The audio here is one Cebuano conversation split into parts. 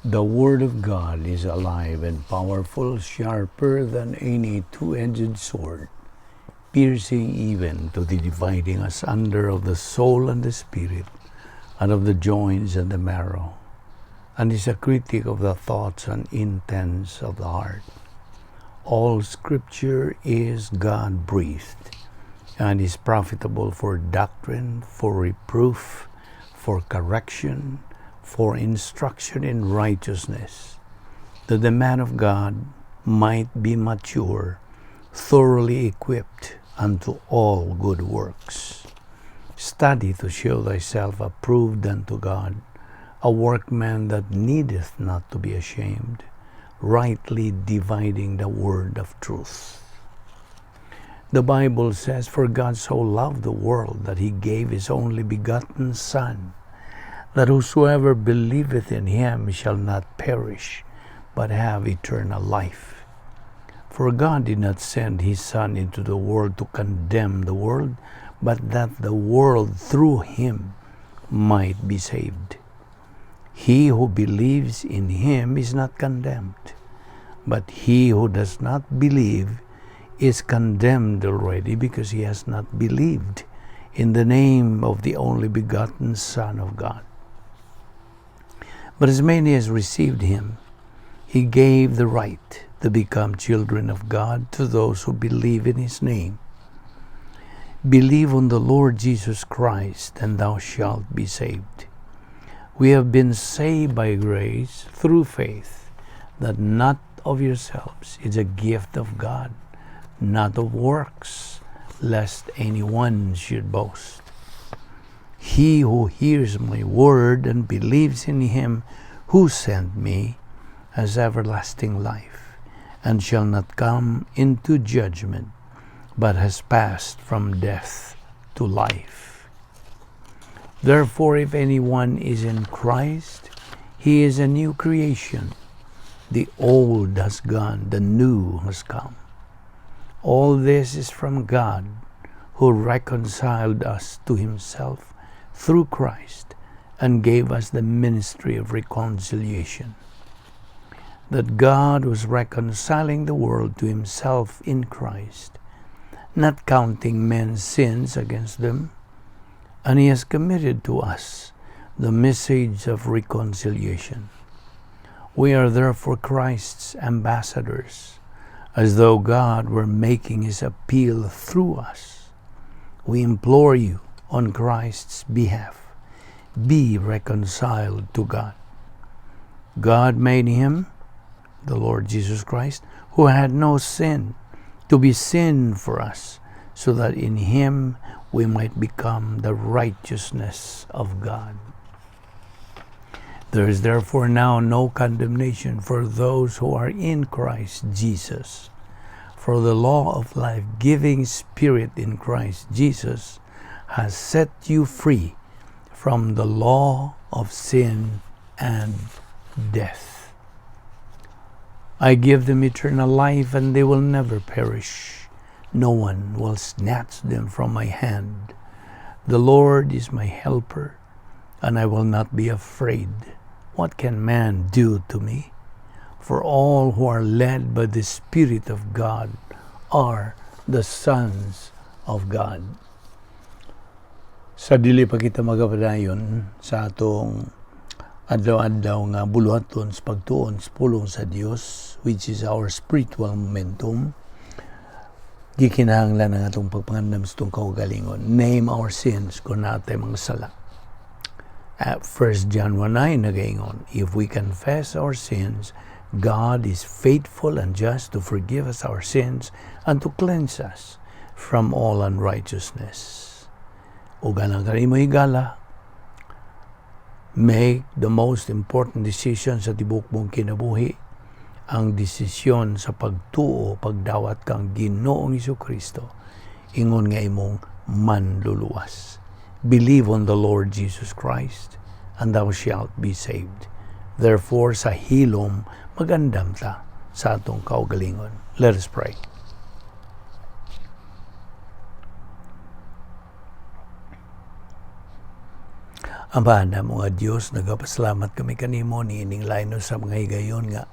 The Word of God is alive and powerful, sharper than any two-edged sword, piercing even to the dividing asunder of the soul and the spirit, and of the joints and the marrow, and is a critic of the thoughts and intents of the heart. All Scripture is God-breathed, and is profitable for doctrine, for reproof, for correction, for instruction in righteousness, that the man of God might be mature, thoroughly equipped unto all good works. Study to show thyself approved unto God, a workman that needeth not to be ashamed, rightly dividing the word of truth. The Bible says, "For God so loved the world that he gave his only begotten Son, that whosoever believeth in him shall not perish, but have eternal life." For God did not send his Son into the world to condemn the world, but that the world through him might be saved. He who believes in him is not condemned, but he who does not believe is condemned already, because he has not believed in the name of the only begotten Son of God. But as many as received him, he gave the right to become children of God, to those who believe in his name. Believe on the Lord Jesus Christ, and thou shalt be saved. We have been saved by grace through faith, that not of yourselves, is a gift of God, not of works, lest anyone should boast. He who hears my word and believes in him who sent me has everlasting life, and shall not come into judgment, but has passed from death to life. Therefore, if anyone is in Christ, he is a new creation. The old has gone, the new has come. All this is from God, who reconciled us to himself through Christ and gave us the ministry of reconciliation. That God was reconciling the world to himself in Christ, not counting men's sins against them, and he has committed to us the message of reconciliation. We are therefore Christ's ambassadors, as though God were making his appeal through us. We implore you on Christ's behalf, be reconciled to God. God made him, the Lord Jesus Christ, who had no sin, to be sin for us, so that in him we might become the righteousness of God. There is therefore now no condemnation for those who are in Christ Jesus. For the law of life-giving Spirit in Christ Jesus has set you free from the law of sin and death. I give them eternal life, and they will never perish. No one will snatch them from my hand. The Lord is my helper, and I will not be afraid. What can man do to me? For all who are led by the Spirit of God are the sons of God. Sa dili pa kita magapadayon sa atong adlaw-adlaw nga buluhaton sa pagtuon sa pulong sa Dios, which is our spiritual momentum, gikinahanglan ang atong pagpangandam sa atong kaugalingon. Name our sins kung naa tay mga sala. At 1 John 1:9 nagaingon, "If we confess our sins, God is faithful and just to forgive us our sins and to cleanse us from all unrighteousness." Ug alang kanimo higala, make the most important decision sa tibok mong kinabuhi, ang desisyon sa pagtuo, pagdawat kang Ginoong Kristo ingon nga imong manluluwas. Believe on the Lord Jesus Christ, and thou shalt be saved. Therefore, sa hilom, magandam ta sa atong kaugalingon. Let us pray. Ama namo nga Dios, nagapasalamat kami kanimo niining lain sa mga higayon nga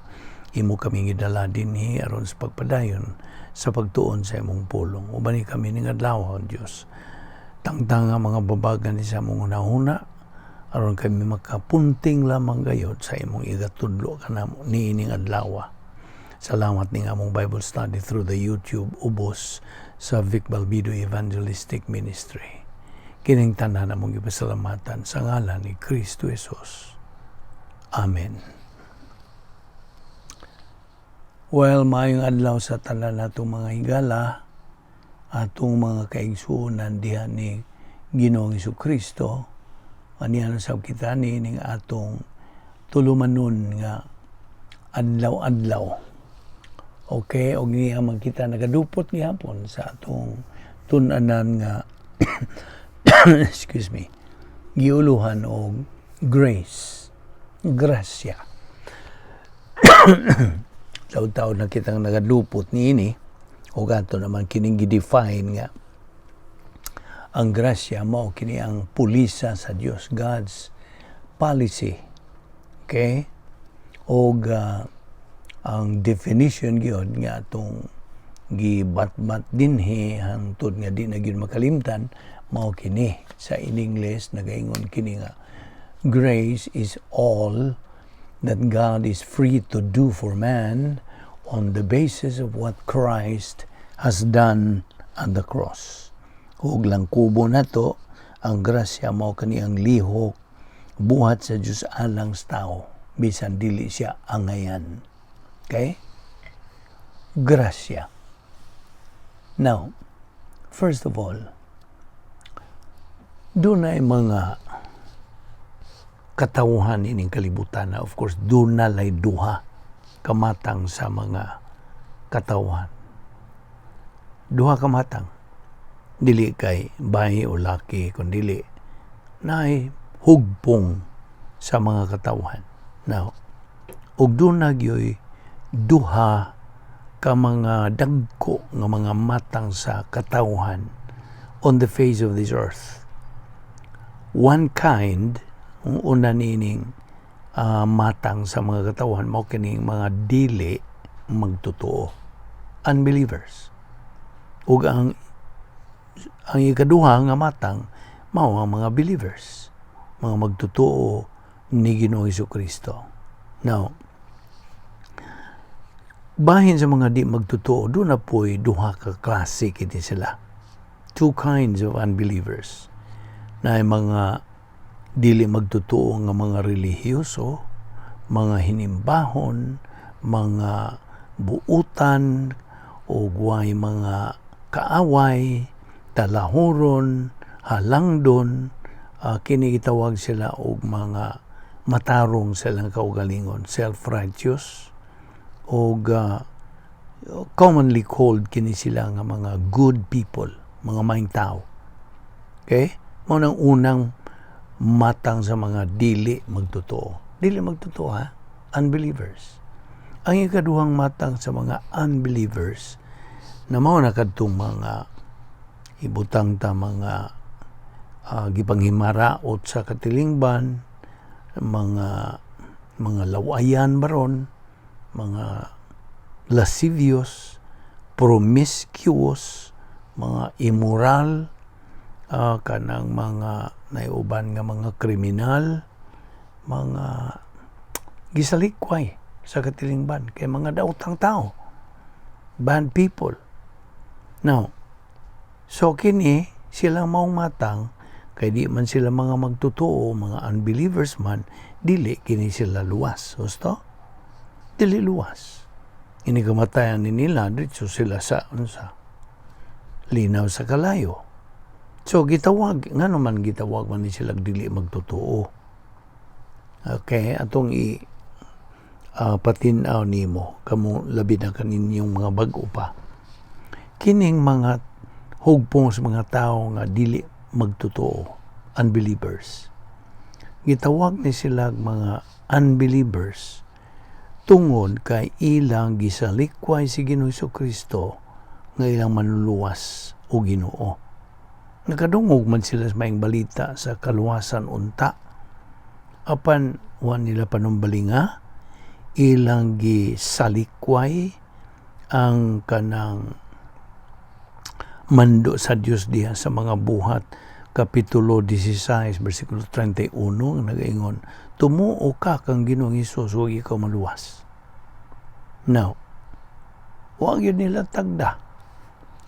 imo kami gidala dinhi aron sa pagpadayon sa pagtuon sa imong pulong. Ubani kami ning adlaw, Dios. Tangtang ang mga babagan ni sa among hunahuna aron kami makapunting lamang gayod sa imong igatudlo kanamo niining adlaw. Salamat ning among Bible study through the YouTube ubos sa Vic Balbido Evangelistic Ministry. Kining tanan among gipasalamatan sa ngalan ni Kristo Jesus. Amen. Well, maayong adlaw sa tanan natong mga higala, atong mga kaigsuonan diha ni Ginoong Kristo. Aniya na sab kita niining atong tulumanon nga adlaw-adlaw. Okay, og niya man kita nagadupot gihapon sa atong tun-anan nga, excuse me, giuluhan og grace, grasya. Taud-taud na kitang nagadupot niini ug ato naman kining gi-define nga ang grasya mao kini ang pulisa sa Dios, God's policy. Okay? Og ang definition gyud nga atong gibatbat dinhi hangtod nga di na gyud makalimtan mao kini sa in English nagaingon kini nga grace is all that God is free to do for man on the basis of what Christ has done on the cross. Ug lang kubo nato, ang grasya mao kani ang lihok buhat sa Dios alang sa tao bisan dili siya angayan. Okay? Grasya. Now, first of all, dunay mga katawhan ining kalibutan na, of course, duna lay duha kamatang sa mga katawhan. Duha kamatang. Dili kay bayi o laki, kun dili naay hugpong sa mga katawhan. Now, ug duna gyoy duha ka mga dagko nga mga matang sa katawhan on the face of this earth. One kind, ang una nining matang sa mga katawhan mao kining mga dili magtotoo, unbelievers. Ug ang ikaduha nga matang mao ang mga believers, mga magtotoo ni Ginoong Kristo. Now, bahin sa mga di magtotoo, duna po'y duha ka klase kini sila. Two kinds of unbelievers. Na mga dili magtotoo nga mga relihiyoso, mga hinimbahon, mga buutan, o way mga kaaway, talahuron, halangdon, kini gitawag sila og mga matarong silang kaugalingon, self-righteous, og commonly called kini sila nga mga good people, mga maayong tao. Okay? Mao nang unang matang sa mga dili magtotoo. Dili magtotoo ha, unbelievers. Ang ikaduhang matang sa mga unbelievers na mao na kadtong mga ibutang ta mga gipanghimaraot sa katilingban, mga lawayan baron, mga lascivious, promiscuous, mga immoral, kanang mga naiuban nga mga kriminal, mga gisalikway sa katilingban kay mga daotang tao, bad people. Now, so kini silang maong matang kay di man sila mga magtotoo, mga unbelievers man, dili kini sila luwas. Husto? Dili luwas. Ini kamatayan ni nila, diretso sila sa unsa? Linaw sa kalayo. So gitawag, ngano man gitawag man ni sila dili magtotoo? Okay, atong i patin-aw nimo kamo, labi na kaninyong mga bag-o pa. Kining mga hugpong sa mga tao nga dili magtotoo, unbelievers. Gitawag ni sila mga unbelievers tungod kay ilang gisalikway si Ginoong Kristo nga ilang manluluwas o Ginoo. Nakadungog man sila sa maayong balita sa kaluwasan unta. Apan wa nila panumbalinga, ilang gisalikway ang kanang mando sa Dios diha sa mga Buhat kapitulo 16 bersikulo 31 nga nagaingon, "Tumuo ka kang Ginoong Hesus ug ikaw maluwas." Now, wa gyud nila tagda.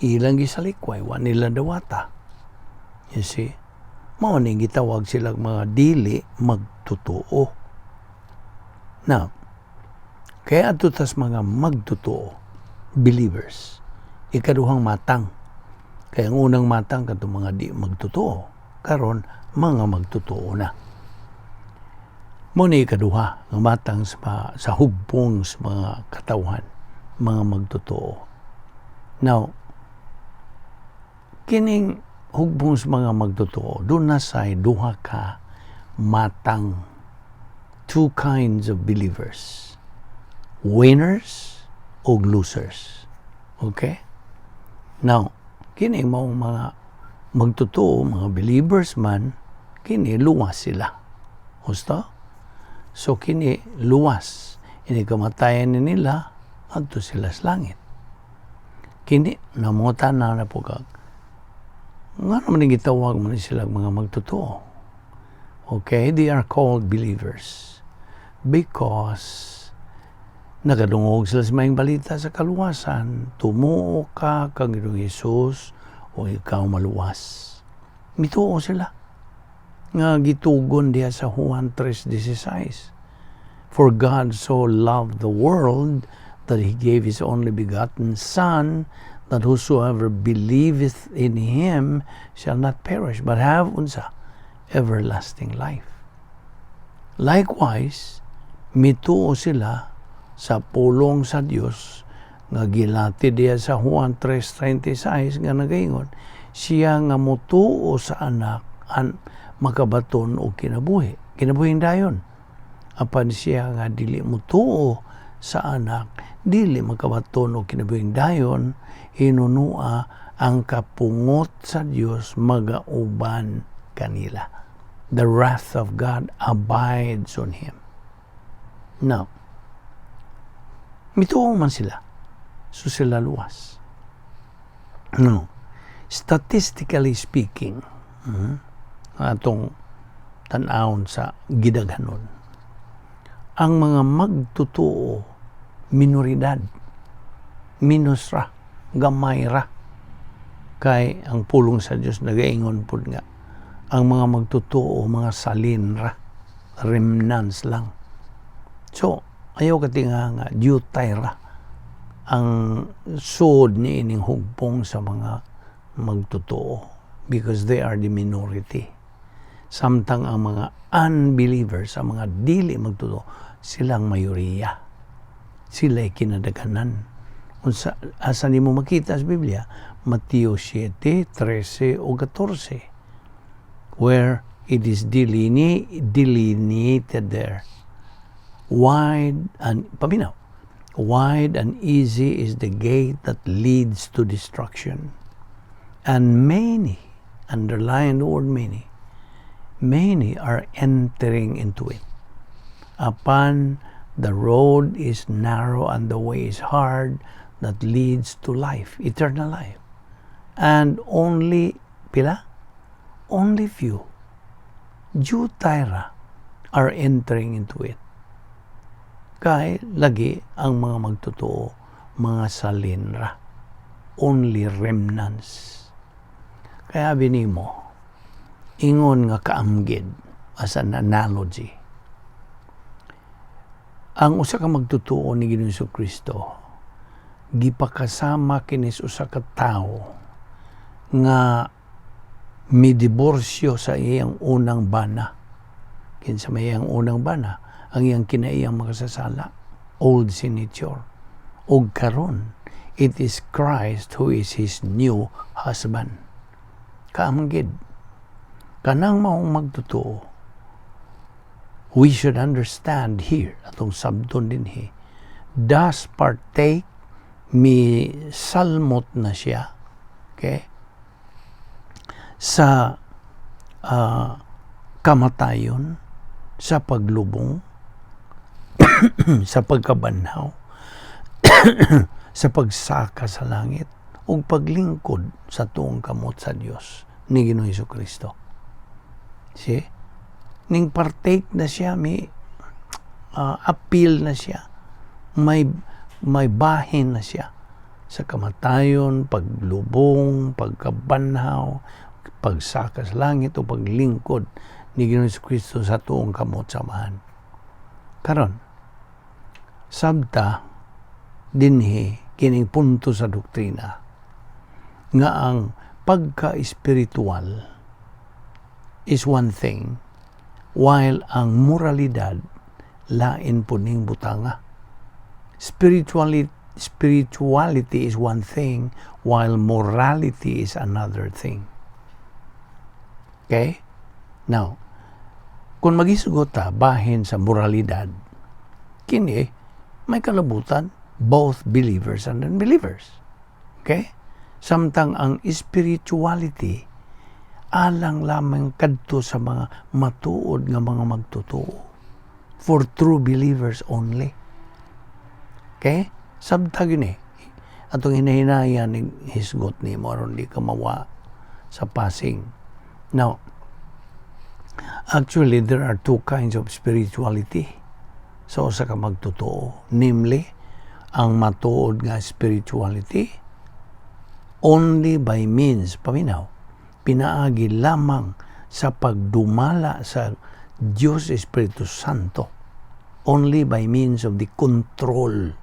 Ilang gisalikway, wa nila dawata. You see? Mao ni gitawag sila mga dili magtotoo. Now, kaya adto tas mga magtotoo, believers. Ikaduhang matang. Kaya ang unang matang kadtong mga di magtotoo. Karon mga magtotoo na. Mao ni ikaduha nga matang sa hugpong sa mga katawhan, mga magtotoo. Now, kining hugpong sa mga magtotoo, duna say duha ka matang, two kinds of believers. Winners o losers. Okay? Now, kini maong mga magtotoo, mga believers man, kini luwas sila. Husto? So kini luwas. Ini kamatayan ni nila, adto sila sa langit. Kini, namota na po kag, nga naman gitawag man sila mga magtotoo? Okay, they are called believers because nakadungog sila sa maayong balita sa kaluwasan. Tumuo ka kang Ginoong Hesus o ikaw maluwas. Mituo sila nga gitugon diha sa Juan 3:16. "For God so loved the world that He gave His only begotten Son, that whosoever believeth in Him shall not perish, but have," unsa? "Everlasting life." Likewise, mituo sila sa pulong sa Dios nga gilati diya sa Juan 3:36 nga nagaingon, siya nga mutuo sa Anak an makabaton og kinabuhi, kinabuhing dayon. Apan siya nga dili mutuo sa Anak, dili makabaton og kinabuhing dayon, hinunua ang kapungot sa Dios magauban kanila. The wrath of God abides on him. Now, mituo man sila. So sila luwas. No. Statistically speaking, atong tan-awon sa gidaghanon, ang mga magtotoo minoridad, minus ra, gamay ra. Kay ang pulong sa Dios nagaingon pud nga ang mga magtotoo mga salin ra, remnants lang. So, ayaw katinga nga jutay ra ang sud ni ining hugpong sa mga magtotoo because they are the minority. Samtang ang mga unbelievers, ang mga dili magtotoo, silang mayoriya. Sila'y kinadaghanan. Unsa asa nimo makita sa Biblia? Mateo 7, 13 o 14, where it is delineated there. Wide and, paminaw, "Wide and easy is the gate that leads to destruction. And many," underline the word "many," "many are entering into it. Apan the road is narrow and the way is hard that leads to life, eternal life. And only," pila? "Only few," jutay ra, "are entering into it." Kay lagi ang mga magtotoo, mga salin ra. Only remnants. Kaya binimo, ingon nga kaamgid as an analogy. Ang usa ka magtotoo ni Ginoong Kristo gipakasama kinis usa ka tawo nga midiborsyo sa iyang unang bana. Kinsa may iyang unang bana? Ang iyang kinaiyang makasasala, old sin nature. Og karon, it is Christ who is his new husband. Kaamgid. Kanang maong magtotoo, we should understand here, atong sabton dinhi, does partake, mi salmot na siya, okay, sa kamatayon. Sa paglubong, sa pagkabanhaw, sa pagsaka sa langit, ug paglingkod sa tuong kamot sa Dios ni Ginoong Kristo. See? Ning partake na siya, may appeal na siya, may bahin na siya sa kamatayon, paglubong, pagkabanhaw, pagsaka sa langit o paglingkod ni Ginoong Kristo sa tuong kamot sa Amahan. Karon, sabta dinhi kining punto sa doktrina nga ang pagka-espiritual is one thing while ang moralidad lain po ning butanga. Spirituality is one thing while morality is another thing. Okay? Now, kung magisgot ta bahin sa moralidad, kini may kalabutan both believers and unbelievers. Okay? Samtang ang spirituality alang lamang kadto sa mga matuod nga mga magtotoo. For true believers only. Okay? Sabta gyud ni. Atong hinahinayan ni hisgot nimo aron di ka mawa sa passing. Now, actually, there are two kinds of spirituality sa usa ka magtotoo. Namely, ang matuod nga spirituality only by means, paminaw, pinaagi lamang sa pagdumala sa Diyos Espiritu Santo, only by means of the control.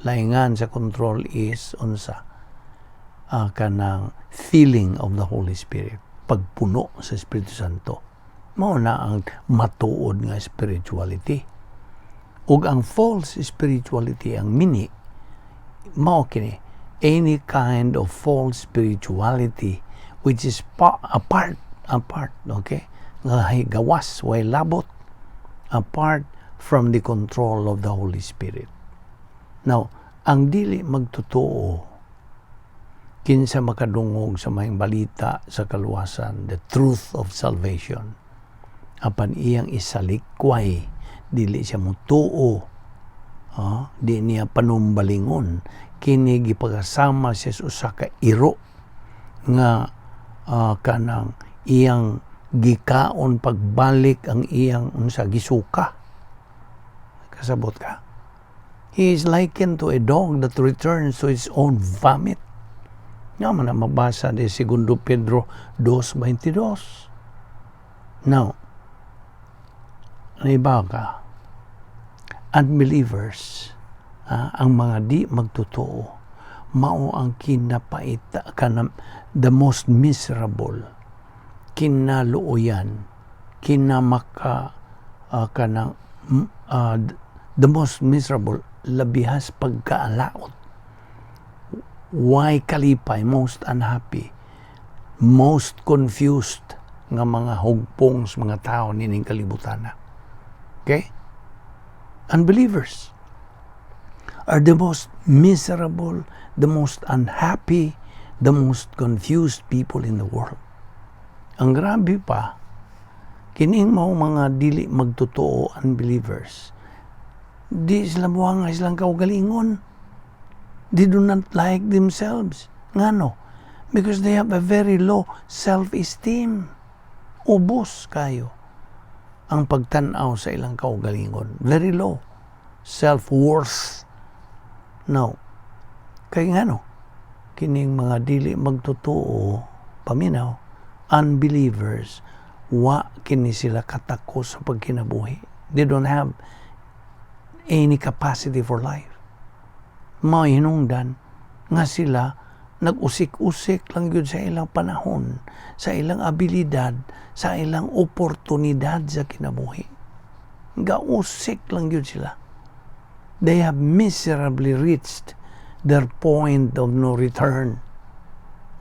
Laingan sa control is unsa? Kanang feeling of the Holy Spirit, pagpuno sa Espiritu Santo. Mao na ang matuod nga spirituality. Ug ang false spirituality, ang mini, mao kini, any kind of false spirituality which is apart, okay, nga gawas, way labot, apart from the control of the Holy Spirit. Now, ang dili magtotoo, kinsa makadungog sa maayong balita sa kaluwasan, the truth of salvation, apan iyang isalikway, dili siya mutuo, di niya panumbalingon, kini gipakasama siya sa usa ka iro nga kanang iyang gikaon pagbalik ang iyang unsa, gisuka. Kasabot ka? He is likened to a dog that returns to its own vomit. Nga man na mabasa de Segundo Pedro 2.22. Now, iba ka, unbelievers, ang mga di magtotoo, mao ang kinapaita, kanang, the most miserable, kinaluoyan, kinamaka, kanang, the most miserable, labihas pagkaalaot. Way kalipay, most unhappy, most confused nga mga hugpong sa mga tao nining kalibutan. Okay? Unbelievers are the most miserable, the most unhappy, the most confused people in the world. Ang grabe pa, kining mao mga dili magtotoo, unbelievers, di sila muwanga silang kaugalingon. They do not like themselves. Ngano? Because they have a very low self-esteem. Ubos kayo ang pagtan-aw sa ilang kaugalingon. Very low self-worth. Now, kay ngano? Kining mga dili magtotoo, paminaw, unbelievers, wa kini sila katakos sa pagkinabuhi. They don't have any capacity for life. Mao hinungdan nga sila nag-usik-usik lang gyud sa ilang panahon, sa ilang abilidad, sa ilang oportunidad sa kinabuhi. Gausik lang gyud sila. They have miserably reached their point of no return.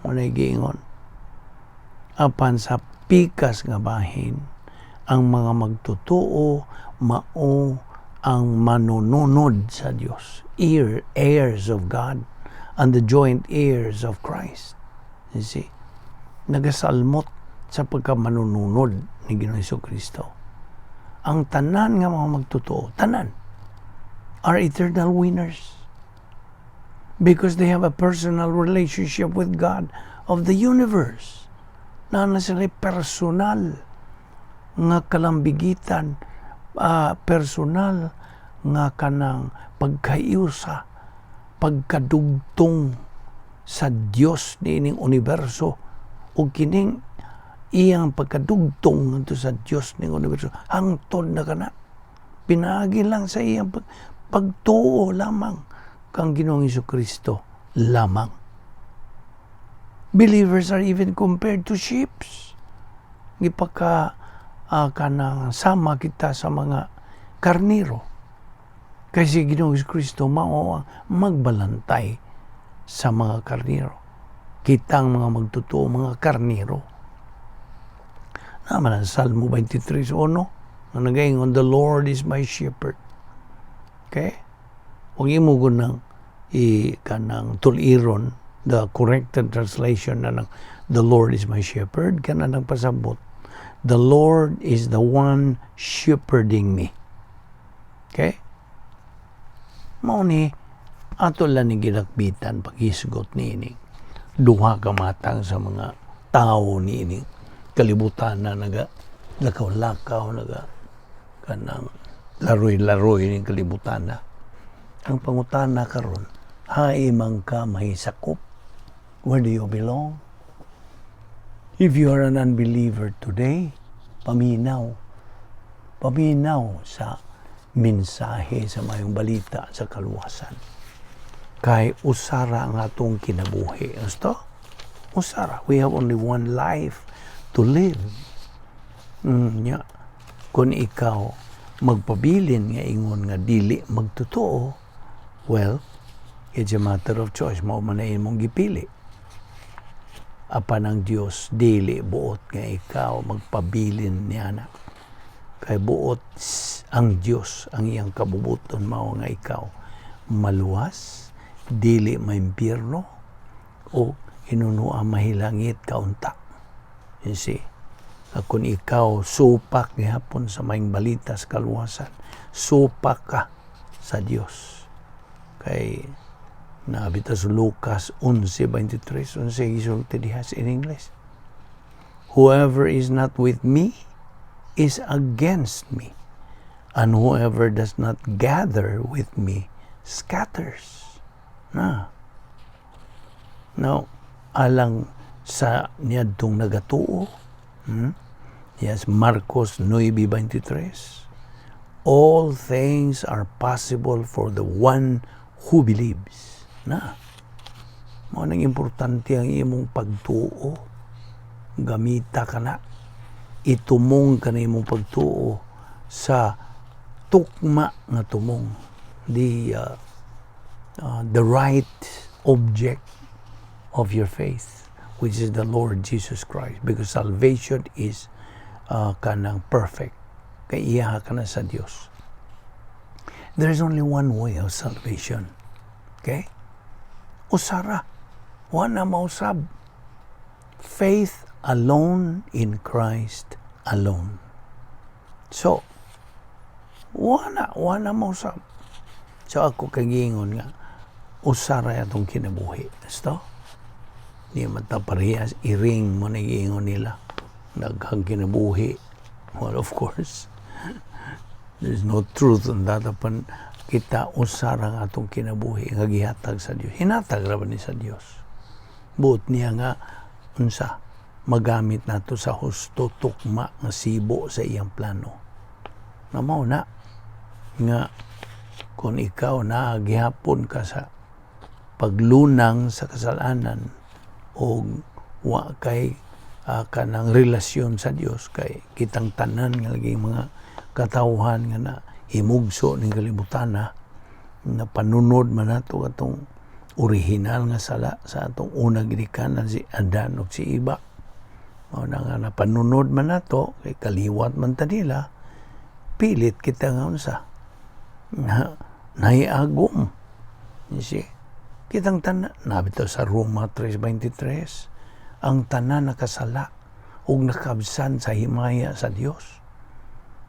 Mao giingon. Apan sa pikas nga bahin, ang mga magtotoo mao ang manununod sa Dios, heirs of God and the joint heirs of Christ. You see? Nagasalmot sa pagkamanununod ni Ginoong Kristo. Ang tanan nga mga magtotoo, tanan, are eternal winners because they have a personal relationship with God of the universe. Naa na sila personal nga kalambigitan, personal nga kanang pagkaiusa, pagkadugtong sa Dios niining universo, ug kining iyang pagkadugtong ngadto sa Dios ning universo hangtod na kana pinaagi lang sa iyang pagtuo lamang kang Ginoong Kristo lamang. Believers are even compared to sheep. Gipaka kanang sama kita sa mga karniro. Kasi Ginoong Kristo mao ang magbalantay sa mga karniro. Kitang mga magtotoo, mga karniro. Naman ang Salmo 23:1 nga nagaingon, "The Lord is my shepherd." Okay? Huwag imo nang i kanang tuliron, the corrected translation na ng "The Lord is my shepherd," kana nang pasabot, "The Lord is the one shepherding me." Okay? Mao ni ato lang ni gilakbitan paghisgot niini duha ka matang sa mga tao niini kalibutan na naga lakaw-lakaw, naga kanang laroy-laroy ning kalibutan na. Ang pangutana karon, hain man ka mahisakop? Where do you belong? If you are an unbeliever today, paminaw. Paminaw sa mensahe sa mayong balita sa kaluwasan. Kay usara ang atong kinabuhi. Gusto? Usara. We have only one life to live. Nya. Kung ikaw magpabilin nga ingon nga dili magtotoo, well, it's a matter of choice. Mao man na imong gipili. Apan ang Dios dili buot nga ikaw magpabilin niya na. Kay buot ang Dios, ang iyang kabubuton mao nga ikaw maluwas, dili maimpyerno o hinunua mahilangit kaunta. You see? Kung ikaw supak gihapon sa maayong balita sa kaluwasan, supak ka sa Dios. Kay nabita sa Lucas 11:23, unsay gisulti diha in English? "Whoever is not with me is against me, and whoever does not gather with me scatters." Na. Now, alang sa niadtong nagatuo, Yes, Marcos 9:23. "All things are possible for the one who believes." Na. Mao nang importante ang imong pagtuo. Gamita ka na. Itumong ka na imong pagtuo sa tukma nga tumong. The right object of your faith, which is the Lord Jesus Christ. Because salvation is kanang perfect. Kay iya ka na sa Dios. There is only one way of salvation. Okay? Usara. Wa na mausab. Faith alone in Christ alone. So, wa na mausab. So ako kagingon nga, usara atong kinabuhi. Gusto? Di man ta parehas iring mo na giingon nila. Daghang kinabuhi. Well, of course, there's no truth on that. Apan kita, usara ang atong kinabuhi nga gihatag sa Dios. Hinatag ra ba ni sa Dios? Buot niya nga unsa magamit nato sa husto tukma nga sibo sa iyang plano. Na mao na nga kung ikaw na gihapon ka sa paglunang sa kasalanan o wa kay kanang relasyon sa Dios, kay kitang tanan nga lagi mga katawhan nga na himugso ning kalibutan na panunod man nato atong orihinal nga sala sa atong unang ginikanan, si Adan ug si Eva. Mao na nga napanunod man nato kay kaliwat man ta nila, pilit kita nga unsa na nahiagom. You see? Kitang tanan, nabito sa Roma 3:23, ang tanan nakasala ug nakabsan sa himaya sa Dios.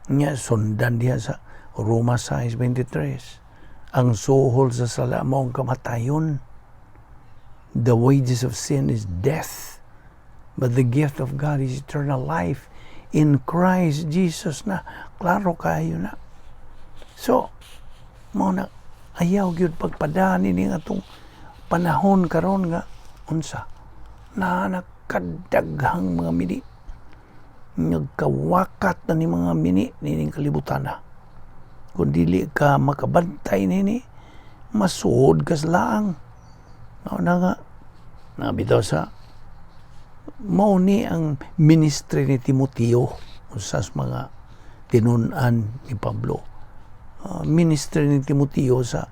Nya sundan diha sa Roma 6:23. Ang suhol sa sala mao ang kamatayon. The wages of sin is death, but the gift of God is eternal life in Christ Jesus na. Klaro kaayo na. So, mao na ayaw gyud pagpadani ni atong panahon karon nga unsa na nakadaghang mga mini, nagkawakat na ni mga mini nining kalibutan na. Kung dili ka makabantay nini, masuod ka sa laang. Mao na nga nabitaw sa mao ni ang ministry ni Timoteo, usas mga tinun-an ni Pablo. Ministry ni Timoteo sa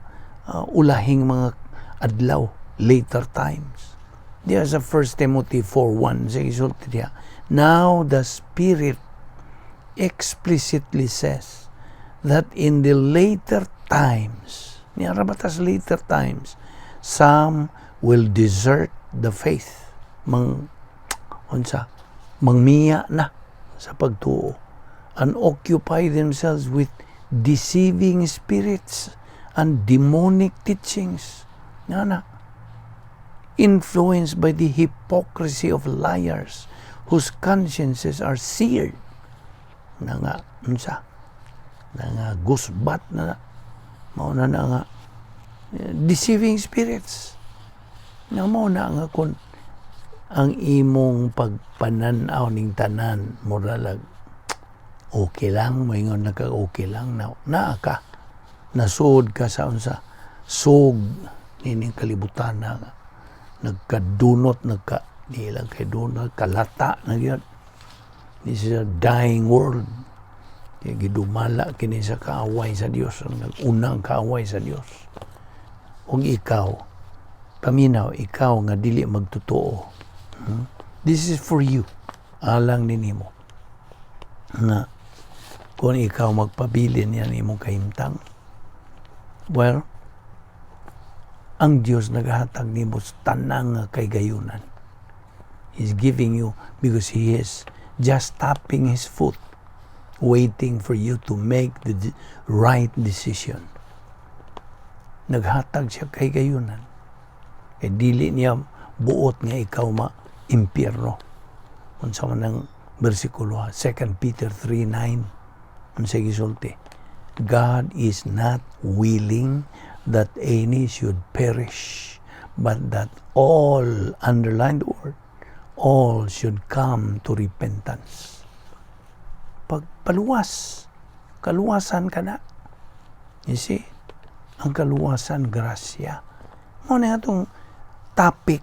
ulahing mga adlaw, later times. Diya sa 1 Timothy 4:1, sa gisulti diya, "Now the Spirit explicitly says that in the later times," niya rabatas later times, "some will desert the faith." Mang unsa, mangmiya na sa pagtuo, "and occupy themselves with deceiving spirits and demonic teachings." Nga na, "influenced by the hypocrisy of liars whose consciences are seared." Na nga, unsa, na nga gusbat na, mao na na nga deceiving spirits. Nga mao na nga kung ang imong pagpananaw ning tanan muralag okay lang, moingon na ka okay lang na, naa ka, nasuod ka sa unsa, sug nining kalibutan na nga nagkadunot, nagka di lang kay dunot, kalata na gyud. This is a dying world. Kaya gidumala kini sa kaaway sa Dios, ang nag-unang kaaway sa Dios. Ug ikaw, paminaw, ikaw nga dili magtotoo. This is for you. Alang ni nimo. Nga kung ikaw magpabilin yan imong kahimtang, well, ang Dios naghatag nimo sa tanang nga kahigayunan. He's giving you because He is just tapping His foot, waiting for you to make the right decision. Naghatag siya kahigayunan. Kay dili niya buot nga ikaw ma impyerno. Unsa man ang bersikulo ha? 2 Peter 3:9. Unsa gisulti? "God is not willing that any should perish, but that all," underlined word, "all should come to repentance." Pagpaluwas, kaluwasan ka na. You see? Ang kaluwasan, grasya. Mao na atong topic,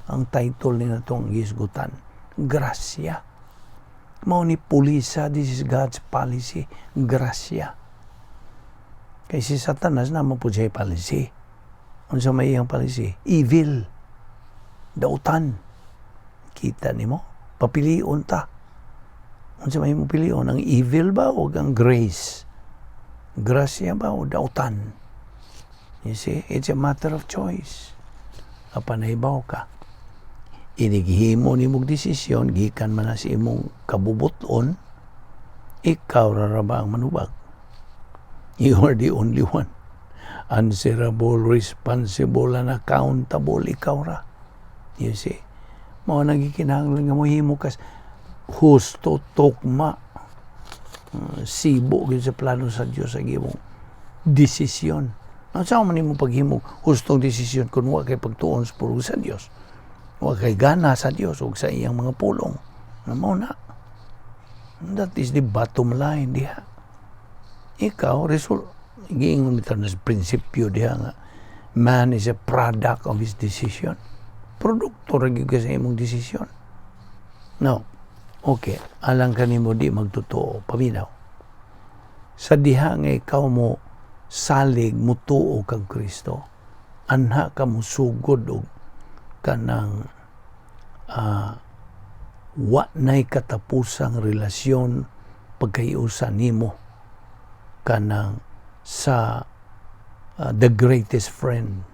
ang title ni natong gisgutan, grasya. Mao ni pulisa, this is God's policy, grasya. Kay si Satanas naa man pod siya policy. Unsa may iyang policy? Evil. Dautan. Kita nimo? Papilion ta. Unsa may mo pilion? Ang evil ba o ang grace? Grasya ba o dautan? You see, it's a matter of choice. Apan nahibaw ka, inighimo ni mong desisyon, gikan man na sa imong kabubuton, ikaw ra ba ang manubag? You are the only one. Answerable, responsible, and accountable, ikaw ra. You see? Mao nang gikinahanglan nga mohimo kas husto, tukma, sibo gyud sa plano sa Dios sa imong desisyon. Unsa man nimo paghimo hustong desisyon kung wa kay pagtuon sa pulong sa Dios? Wa kay gana sa Dios ug sa iyang mga pulong. Na mao na. That is the bottom line diha. Ikaw, result, giingon bitaw na sa prinsipyo diha nga man is a product of his decision. Produkto ra gyud ka sa imong desisyon. No. Okay, alang kanimo di magtotoo, paminaw. Sa diha nga ikaw mo salig, mutuo kang Kristo, anha ka musugod og kanang wa nay katapusang relasyon pagkaiusa nimo kanang sa the greatest friend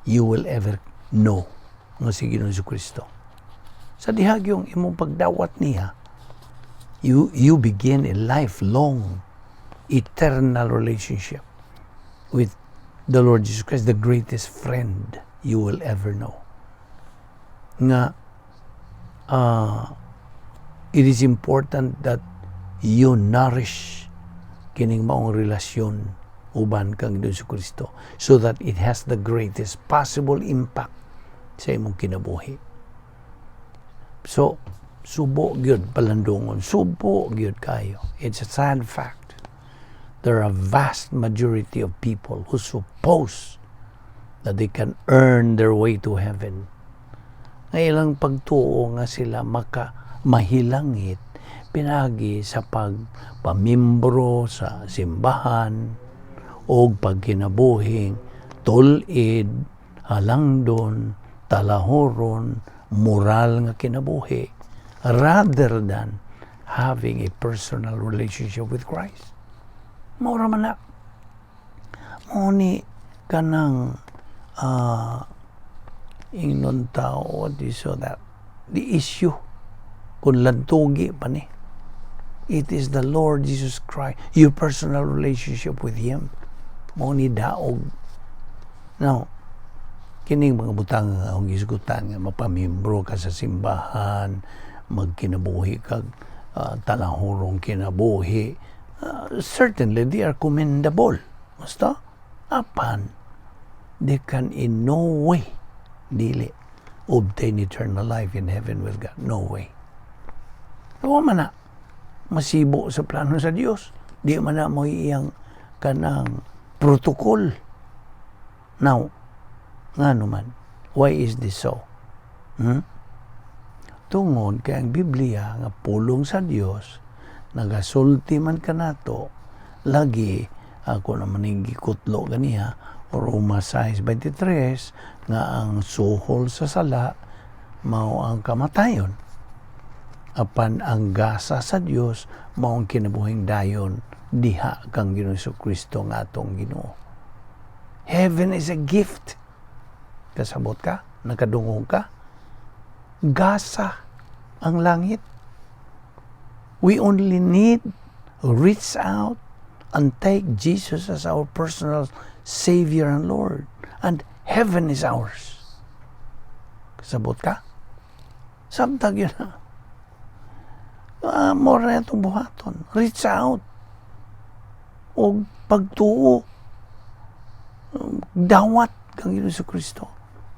you will ever know nga si Ginoong Kristo. Sa dihag yung imong pagdawat niya, You begin a lifelong, eternal relationship with the Lord Jesus Christ, the greatest friend you will ever know. Nga, it is important that you nourish kining maong relasyon uban kang Ginoong Kristo so that it has the greatest possible impact sa imong kinabuhi. So, subo gyud palandungon, subo gyud kayo. It's a sad fact. There are a vast majority of people who suppose that they can earn their way to heaven. Nga ilang pagtuo nga sila maka mahilangit pinagi sa pagpamimbro sa simbahan o pagkinabuhing tul-id, halangdon, talahoron, moral nga kinabuhi rather than having a personal relationship with Christ. Mao ra man na. Mao ni kanang ingnon tao, what is so that the issue kung lantugi pa ni. It is the Lord Jesus Christ, your personal relationship with Him. Mao ni daog. Now, kining mga butang nga akong gisgutan nga mapamimbro ka sa simbahan, magkinabuhi kag talahurong kinabuhi, certainly they are commendable. Basta, apan, they can in no way, dili, obtain eternal life in heaven with God. No way. Wa man na masibo sa plano sa Dios. Di man na mo iyang kanang protocol. Now, ngano man, why is this so? Hmm? Tungod kay ang Biblia nga pulong sa Dios nagasulti man kanato lagi ako naman ning gikutlo ganiha, Roma 6:23, nga ang suhol sa sala mao ang kamatayon, apan ang gasa sa Dios mao ang kinabuhing dayon diha kang Ginoong Kristo nga atong Ginoo. Heaven is a gift. Kasabot ka? Nakadungog ka? Gasa ang langit. We only need reach out and take Jesus as our personal Savior and Lord. And heaven is ours. Kasabot ka? Samtag yun na. Mao na itong buhaton. Reach out. O pagtuo. Dawat kang Ginoong Kristo.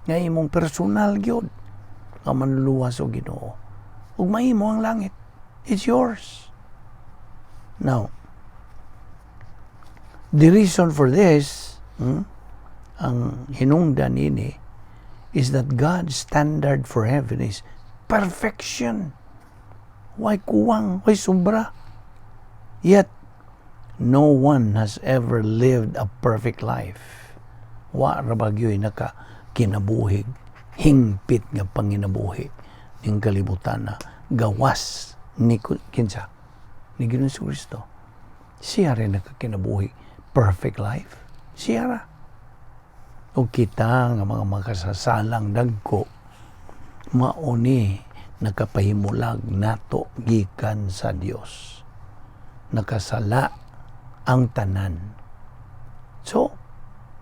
Nga imong personal gyud nga manluluwas o Ginoo. Ug mahimo ang langit. It's yours. Now, the reason for this, ang hinungdan ini, is that God's standard for heaven is perfection. Way kuwang, way sobra. Yet, no one has ever lived a perfect life. Wa ra ba gyoy naka kinabuhig, hingpit nga panginabuhi ning kalibutan na gawas ni kinsa? Ni Ginoong Kristo. Siya rin nakakinabuhi perfect life. Siya ra. O kita nga mga makasasalang dagko, mauni nakapahimulag nato gikan sa Dios. Nakasala ang tanan. So,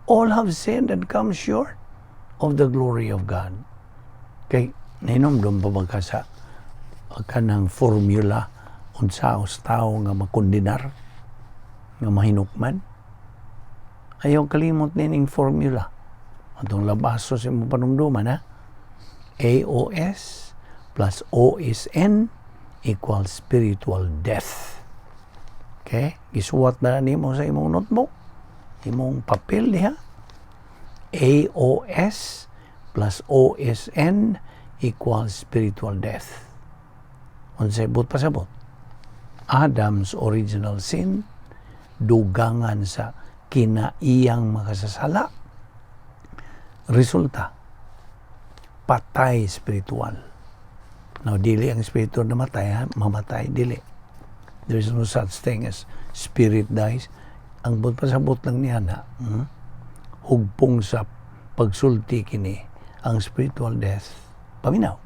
all have sinned and come short of the glory of God. Kay, nahinomdom pa ba ka sa kanang formula unsa os tao nga makondenar, nga mahinukman? Ayaw kalimot nining formula. Atong labaso sa imong panumduman, ha? AOS plus OSN equals spiritual death. Okay? Gisuwat na nimo sa imong notebook, imong papel diha. AOS plus OSN equals spiritual death. Unsay buot pasabot? Adam's original sin, dugangan sa kinaiyang makasasala. Resulta, patay spiritual. Now, dili ang spiritual na matay, ha? Mamatay, dili. There is no such thing as spirit dies. Ang buot pasabot lang niya na, hugpong sa pagsulti kini, ang spiritual death, paminaw,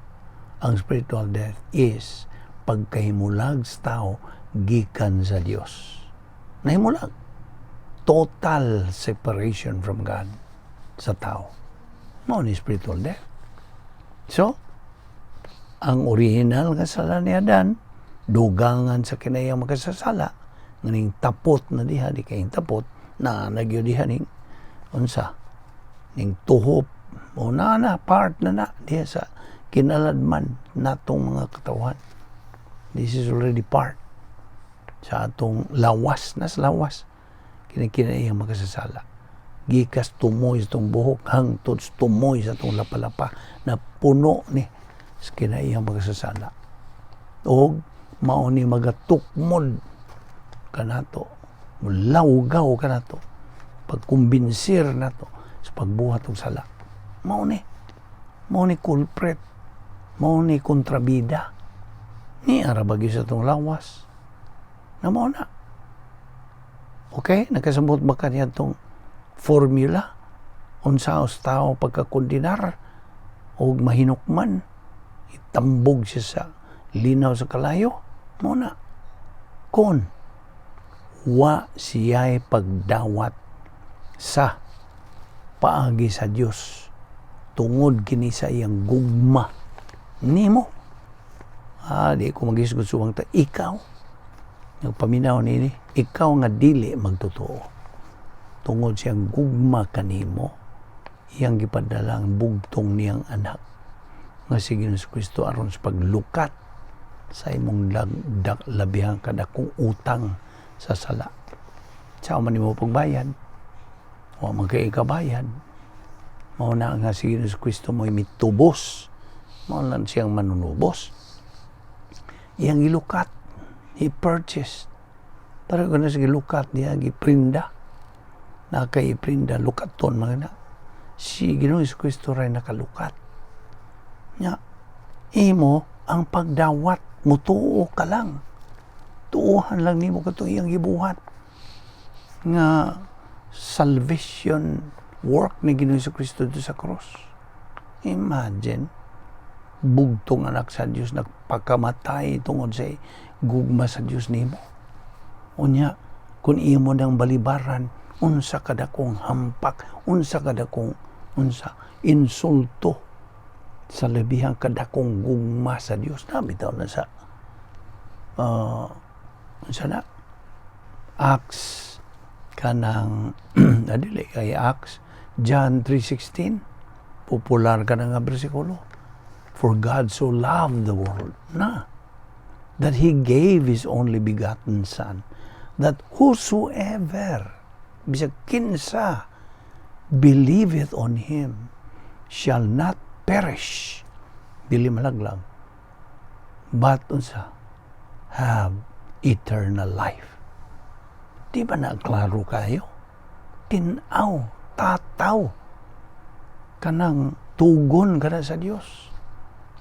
ang spiritual death is pagkahimulag sa tao gikan sa Dios. Nahimulag. Total separation from God sa tao. Mao ni spiritual death. So, ang original nga sala ni Adan, dugangan sa kinahiyang makasasala, nganing tapot na diha, di kayong tapot, na nagyo diha ning, unsa, ning tuhop, o na na, part na na, diha sa kinaladman natong mga katawhan. This is already part sa atong lawas, nas lawas, kini kinahiyang makasasala. Gikas tumoy sa atong buhok, hangtod tumoy sa atong lapalapa, na puno ni sa kinahiyang makasasala. Og mao ni magatukmod kanato, mulawgaw kanato, pagkumbinsir nato sa pagbuhat og sala. Mao ni culprit, mao ni kontrabida. Ni ara ba gyud sa atong lawas? Na mao na. Okay, nakasabot ba ka niya itong formula? Unsa os tao pagkakondenar o mahinukman, itambog siya sa linaw sa kalayo? Mao na. Kon wa siya'y pagdawat sa paagi sa Dios tungod kini sa iyang gugma nimo. Ah, di ko magisgot subang ta ikaw nagpaminaw nini, ikaw nga dili magtotoo, tungod siyang gugma kanimo, iyang gipadala ang bugtong niyang anak nga si Ginoong Kristo aron sa paglukat sa imong labihang kadakong utang sa sala. Sa man nimo pagbayad, wa man kay ikabayad. Mao na nga si Ginoong Kristo mo'y mitubos. Mao lang siyang manunubos. Iyang gilukat. He purchased. Para ko na sa gilukat niya, giprinda. Na kay iprinda, lukaton mga na. Si Ginoong Kristo ray nakalukat. Nya, imo ang pagdawat, mutuo ka lang. Tuuhan lang nimo katong iyang gibuhat nga salvation work ni Ginoong Kristo dito sa cross. Imagine, bugtong anak sa Dios nagpakamatay tungod sa gugma sa Dios nimo. Unya, kung imo nang balibaran, unsa kadakong hampak, unsa kadakong unsa insulto sa labihang kadakong gugma sa Dios na bitaw na sa unsa na Acts kanang adili kay Acts, John 3:16, popular ka na nga bersikulo. "For God so loved the world na that He gave His only begotten Son, that whosoever," bisag kinsa, "believeth on Him shall not perish," dili malaglag, "but," unsa, "have eternal life." Di ba na klaro kayo? Tinaw, tataw, kanang tugon ka na sa Dios.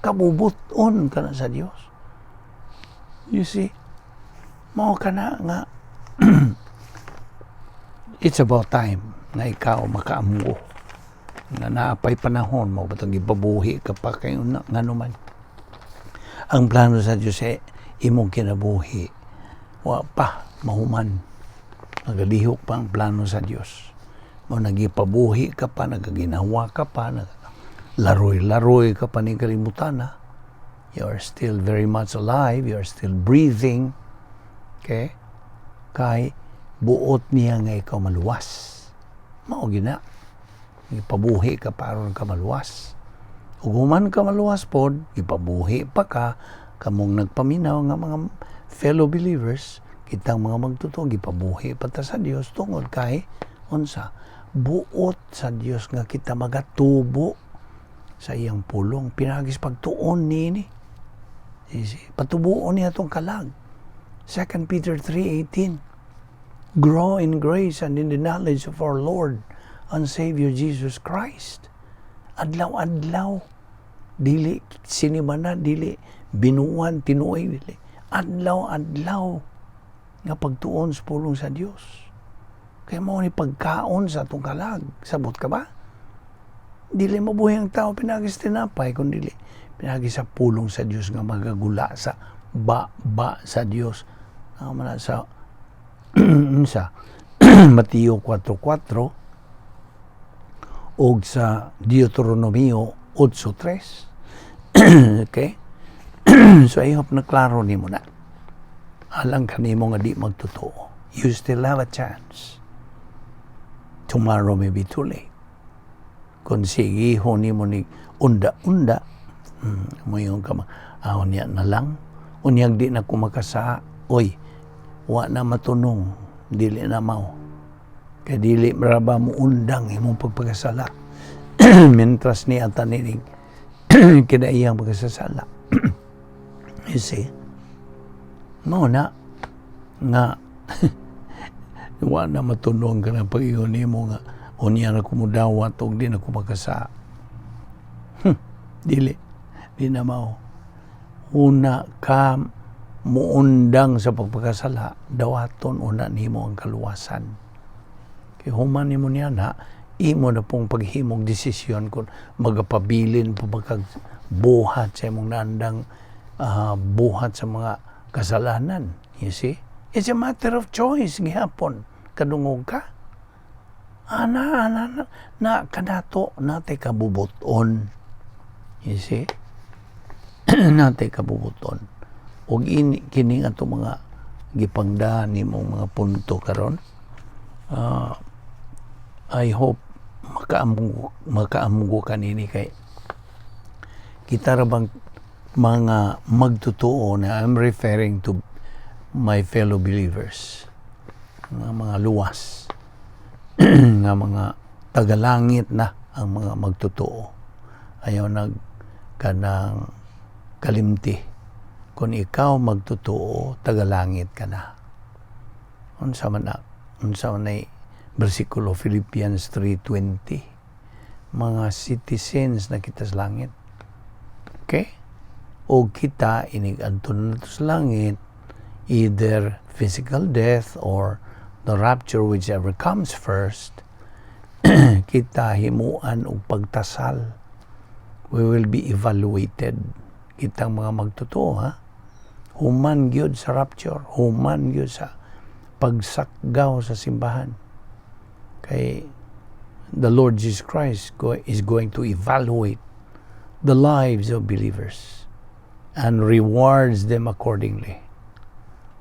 Kabubuton ka na sa Dios. You see, mao ka na nga it's about time na ikaw makaamgo nga naapay panahon mo batang gipabuhi ka pa kay una ngano man ang plano sa Dios sa imong kinabuhi, wa pa mahuman, nagalihok pa ang plano sa Dios mo. Nagipabuhi ka pa, nagaginawa ka pa, laroy-laroy ka pa ni kalimutan na you are still very much alive, you are still breathing, okay? Kay buot niya nga ikaw maluwas. Mao gina ipabuhi ka pa aron ka maluwas. Ug human ka maluwas pod, ipabuhi pa ka kamong nagpaminaw nga mga fellow believers, kitang mga magtotoo, gipabuhi pa ta sa Dios tungod kay unsa, buot sa Dios nga kita magatubo sa iyang pulong pinaagi sa pagtuon niini. You see, patubuon niya itong kalag. 2 Peter 3:18. "Grow in grace and in the knowledge of our Lord and Savior Jesus Christ." Adlaw-adlaw, dili sinimana, dili binuan, tinuig, dili. Adlaw-adlaw nga pagtuon sa pulong sa Dios. Kaya mao ni pagkaon sa atong kalag. Sabot ka ba? Dili mabuhi ang tao pinaagi sa tinapay, kundi pinaagi sa pulong sa Dios nga magagula sa Ba ba sa Dios. Naa man na sa sa Mateo 4.4 og sa Deuteronomio 8.3. Okay? So I hope na klaro nimo na. Alang kanimo nga di magtotoo, you still have a chance. Tomorrow may be too late. Kung sige nimo ni unda-unda, moingon ka, "Ah, unya na lang. Unyag di na ko makasala." Oy, wa na matunong, dili na mao. Kay dili ra ba mo undang imong pagpakasala mientras ni ata ni kinaiyang pagkasasala? You see? Mao na nga wa na matunong ka na pag-ingon nimo nga unya na ko mudawat og di na ko makasala. Dili. Di na mao. Una ka muundang sa pagpakasala, dawaton una nimo ang kaluwasan. Kay human nimo niya na, imo na pong paghimog desisyon kung magapabilin pa ba kag buhat sa imong nandang buhat sa mga kasalanan. You see? It's a matter of choice gihapon. Kadungog ka. Ana, ana, na, na kanato, natay kabubuton. You see? Natay kabubuton. Ug ini kining ato mga gipangda nimong mga punto karon. I hope makaamgo makaamgo kanini kay kita ra bang mga magtotoo na, I'm referring to my fellow believers nga mga luwas, nga mga tagalangit na ang mga magtotoo. Ayaw nag kanang kalimti. Kung ikaw magtotoo, tagalangit ka na. Unsa man na, unsa man nay bersikulo? Philippians 3:20. Mga citizens na kita sa langit. Okay? O kita inig adto na sa langit, either physical death or the rapture, whichever comes first, kita himuan og pagtasal. We will be evaluated, kitang mga magtotoo, ha, human gyud sa rapture, human gyud sa pagsakgaw sa simbahan, kay the Lord Jesus Christ is going to evaluate the lives of believers and rewards them accordingly.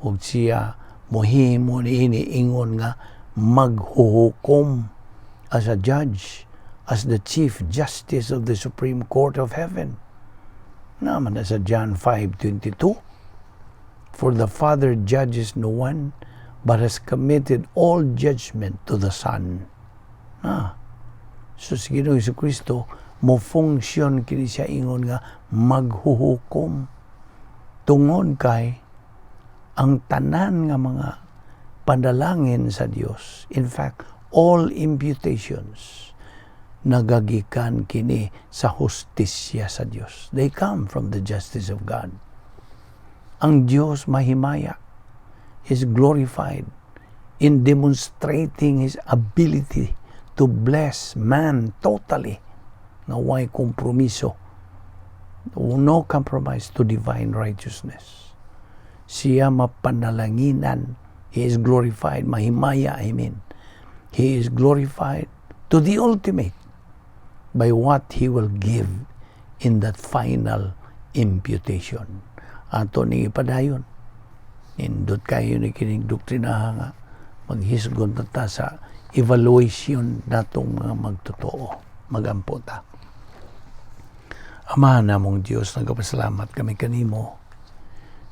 Ug siya mohimo niini ingon nga maghuhukom as a judge, as the Chief Justice of the Supreme Court of Heaven. Naman na sa John 5:22, "For the Father judges no one, but has committed all judgment to the Son." Ah. So si Ginoong Kristo mo function kini siya ingon nga maghuhukom tungod kay ang tanan nga mga panalangin sa Dios, in fact, all imputations, nagagikan kini sa hustisya sa Dios. They come from the justice of God. Ang Dios mahimaya, is glorified in demonstrating His ability to bless man totally nga way kompromiso, no compromise to divine righteousness. Siya mapanalanginan. He is glorified, mahimaya, I mean, He is glorified to the ultimate by what He will give in that final imputation. Ato ni ipadayon. Nindot kayo ni kining doktrinaha nga maghisgon na ta sa evaluation natong mga magtotoo. Magampo ta. Ama namong Dios, nagapasalamat kami kanimo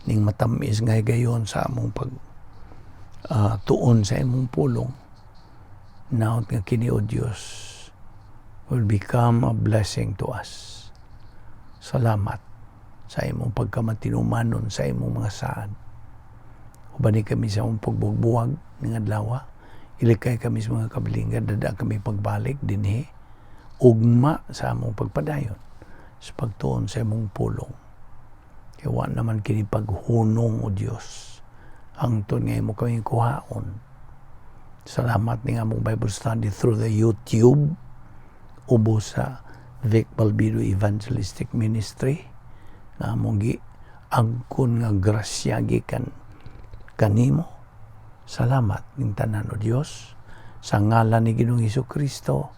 ning matamis nga higayon sa among pag tuon sa imong pulong. Naot nga kini, O Dios, will become a blessing to us. Salamat sa imong pagkamatinumanon sa imong mga saad. Ubani kami sa imong pagbubuwag ning adlaw. Ilikay kami sa mga kabilingad, dada kami pagbalik dinhi ugma sa among pagpadayon sa pagtuon sa imong pulong. Kay wa naman kini paghunong, O Dios, hangtod nga imo kami kuhaon. Salamat ning among Bible study through the YouTube ubos sa Vic Balbido Evangelistic Ministry nga among gi Angkon nga grasya gikan kanimo. Salamat ning tanan, O Dios, sa ngalan ni Ginoong Hesus Kristo,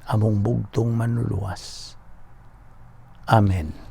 among bugtong Manluluwas. Amen.